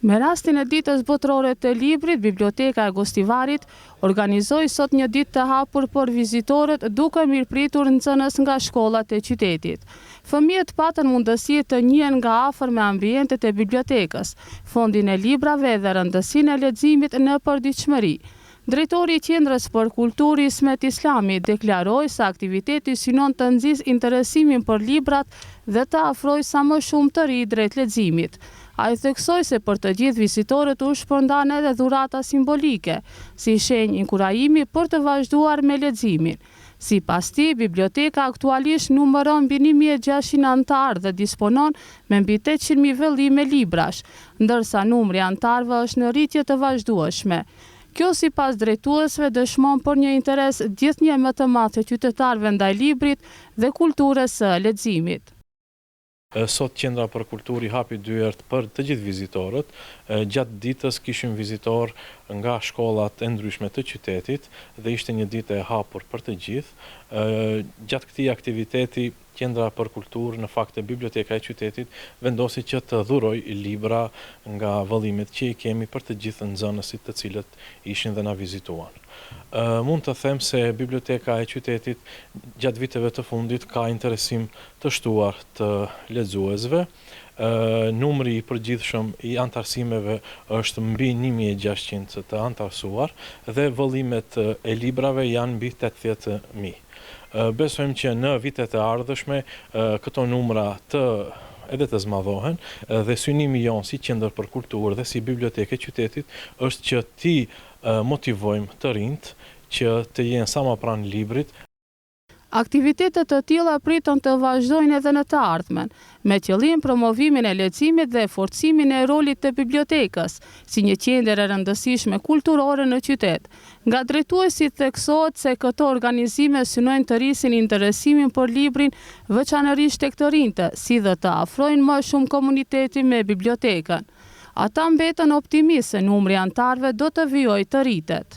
Me rastin e Ditës Botërore të Librit, Biblioteka e Gostivarit organizoi sot një ditë të hapur për vizitorët duke mirëpritur nxënës nga shkollat e qytetit. Fëmijët patën mundësi të njihen nga afër me ambientet e bibliotekës, fondin e librave dhe rëndësinë e leximit në përditshmëri. Drejtori i Qendrës për Kulturë Ismet Islami deklaroi se aktiviteti synon të nxisë interesimin për librat dhe të afrojë sa më shumë të rinj drejt leximit. Ai theksoi se për të gjithë vizitorët u shpërndanë edhe dhurata simbolike, si shenjë inkurajimi për të vazhduar me leximin. Sipas tij, biblioteka aktualisht numëron mbi 1600 anëtarë dhe disponon me mbi 800.000 vëllime librash, ndërsa numri i anëtarëve është në rritje të vazhdueshme. Kjo sipas drejtuesve dëshmon për një interes gjithnjë më të madh të qytetarëve ndaj librit dhe kulturës së leximit. Sot Qendra për Kulturë i hapi dyert për të gjithë vizitorët. Gjatë ditës kishim vizitorë nga shkollat e ndryshme të qytetit dhe ishte një ditë e hapur për të gjithë. Gjatë këtij aktiviteti Qendra për Kulturë, në fakt Biblioteka e qytetit, vendosi që të dhurojë libra nga vëllimet që i kemi për të gjithë nxënësit të cilët ishin dhe na vizituan. Mund të them se Biblioteka e qytetit gjatë viteve të fundit ka interesim të shtuar të lexuesve. Numri i përgjithshëm i anëtarësimeve është mbi 1600 të anëtarësuar dhe vëllimet e librave janë mbi 80.000. Besojmë që në vitet e ardhshme këto numra të edhe të zmadhohen dhe synimi jonë si qendër për kulturë dhe si bibliotekë e qytetit është që t'i motivojmë të rinjtë që të jenë sa më pranë librit. Aktivitete të tilla priten të vazhdojnë edhe në të ardhmen, me qëllim promovimin e leximit dhe forcimin e rolit të bibliotekës, si një qendër e rëndësishme kulturore në qytet. Nga drejtuesit theksohet se këto organizime synojnë të rrisin interesimin për librin, veçanërisht tek të rinjtë, si dhe të afrojnë më shumë komunitetin me bibliotekën. Ata mbeten optimistë se numri i anëtarëve do të vijojë të rritet.